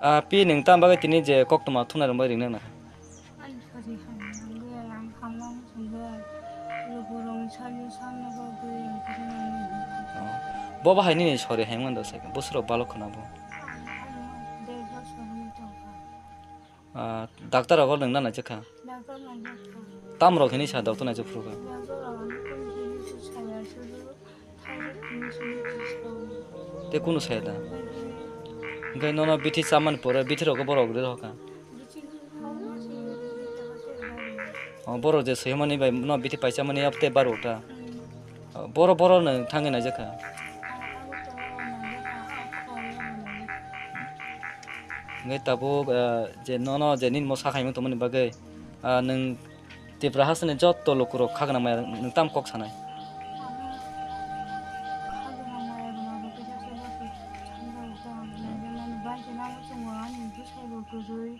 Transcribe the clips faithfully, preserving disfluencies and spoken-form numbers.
Ah, pi nwng tam bagwi tini je koktwma thungnai rwngbai ringnai na? Ani sari hamya wngwi ang hamya muchungwi lukurokni salo sanna bagwi ang kisa nangwi. Oh. Bo bahai nini sori hai mando sai, bwswrok balok khna bo. Ang ano der bosor wngwi tongkha. Ah, doctor rogo nwng na naijak kha? Doctor naijak kha. Tam rok hini sa doctor naijak phuru kha? Doctor rok ano kunu kunu saya sudu. Te kunu saya da? Hwnkhe nono bithi chamani pore bithi rogo borok rw kha? O, borok je swimani bai no bithi paichamani abo tei barok ta? O, boro, boro no thangwi naijak kha? Hwnkhe tabuk, ah, je nono je nini mo sakhaimung tongmani bagwi, ah, nwng Tipra hasteni joto lukurok khagwna maya nwng tam kok sanai? Khagwna maya rwma bo kisa kisa khe sanjao tong, naijakmani bai se nang chwngo ani bwsai bo kwrwi,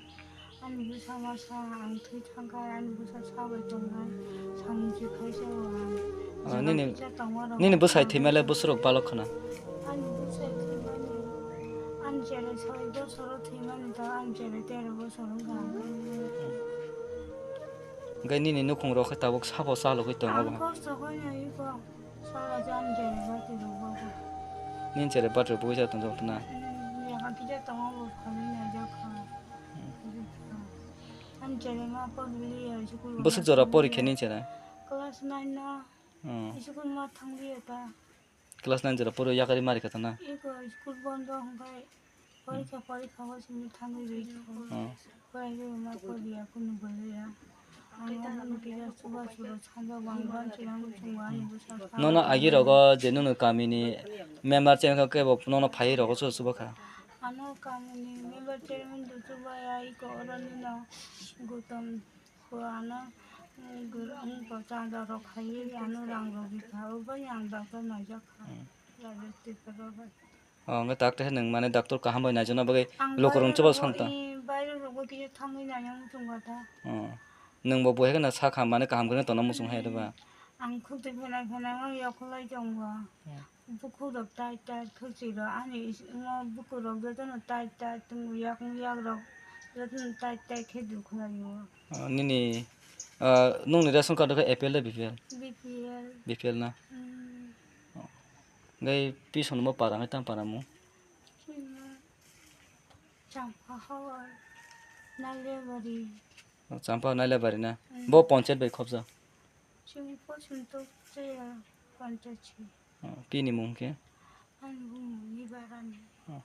ani bwsa masa ang thwi thangkha, ani bwsa sabai tongnai, samung se khaisa o ang. Ah, nini, nini bwsai thwimale bwswrok balok khna? Ani bwsai thwimani, ani cherai soi bosoro thwimani ta, ani cherai tero bosor wngkha. Hwnkhe nini nukhung rok khe tabuk sabo chalogwi tongo bo? Ang kosto khaina iko sala jani jani bati rok bo. Nini cherai bati rok bugwi sa tongjak na? Hmm, yakha kisa tongo bo phani naijak kha. Ani cherai ma porli ya school. Bwswk jora porikha nini cherai? Class nine no. Hmm. School ma thangliya ta. Class nine jora poro yakari mari kha tana? Iko school bondo hwnkhe porikha porikha o simi thangwi rwi thango. Hmm. Porai rwi ma poriya kunu bolya. Ang ano kisa chuba chuba sanja bang bang chirang chunga ani bwsa. Nono agi rogo je nono kamini member chengkha kebo nono phai rogo chuba chuba kha? Ano kamini member chairman do chuba ya iko oro nino Gautam. Ko ano, mm, guru ang ko chanda rok khai, ano rang rok bikha, o bai ang doctor naijak kha. Hmm. Private Tripura bai. Oh, hwnkhe doctor hai nwng mane doctor kaham bai naijakna bagwi ang lukurok bai chuba rok santa. I bai rok bo kisa thangwi naina muchung kha ta. Oh. Nwng bo buhai kheno sakha mane kaham kheno tongna muchung hai ba. Hmm. Ang khukti phena phena ang yokhwlai tong ba. Hmm. Bukurok tai tai khwchwirok ani is-, imo bukurok jotono tai tai tongo, yakung yakrok jotono tai tai khe dukhlaio. Ah, nini, ah, nungni ration card khe A P L de B P L? B P L. B P L na? Hmm. Oh. Gai pison mo para ngai tam para mo? Chini Champa Hawar, Nailebari. Oh, Champa Nailebari na? Hmm. Bo ponchayat bai khobja? Chini pochon to chaya ponchayat si. Oh, pini mung khe? Ani bumung ni barani. Oh.